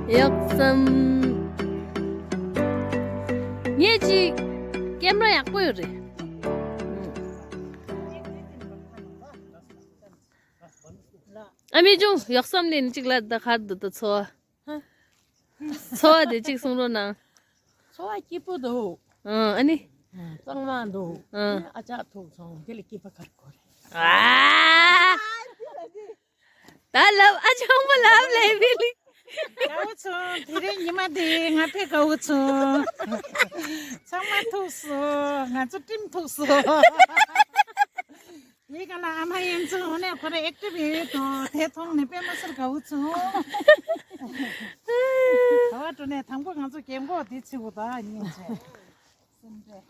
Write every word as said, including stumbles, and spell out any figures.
ཡག་སམ། ངས་ཅིག་ཀེམ་ར་ཡག་པོ་ཡོད་རེད། ཨ་མི་ཅུང་ཡག་སམ་ལེན་ཅིག་ལ་ད་གར་འདུག་ད་ཚོ། ཚོ་བ་དེ་གཅིག་གསུང་རོགས་གནང་། ཚོ་བ་སྐྱིད་པོ་འདུག་ཨང་ཨ་ནི། གཙང་མ་འདུག་ཨང་། ཨ་ཅག་ཐུག་སོང་། དེ་ལས་སྐྱིད་པ་ག་རེ་དགོས་རེད། ཨ། ད་ལབ་ཨ་ཅག་མ་ལབ་ལས་བི་ལི། དགའ་བོ་བྱུང་། དེ་རིང་ཉི་མ་འདི་ང་དཔེ་དགའ་བོ་བྱུང་། ཚང་མ་ཐུག་སོང་། ང་ཚོ་ཊིམ་ཐུག་སོང་། དེའི་སྒང་ལ་ཨ་མ་ཡན་ཚོ་འོ་ནས་ཁོ་རང་ཨེག་ཊིབ་ཡོད་ཡོད་དོ། དེ་མཐོང་ནས་དཔེ་མ་སྲིད་དགའ་བོ་བྱུང་། ག་བ་འགྲོ་ནས་དང་པོ་ང་ཚོ་རྒན་གོག་འདི་ཚིག་གོ་ད་ཉིན་ཚེ། སེམས་པས།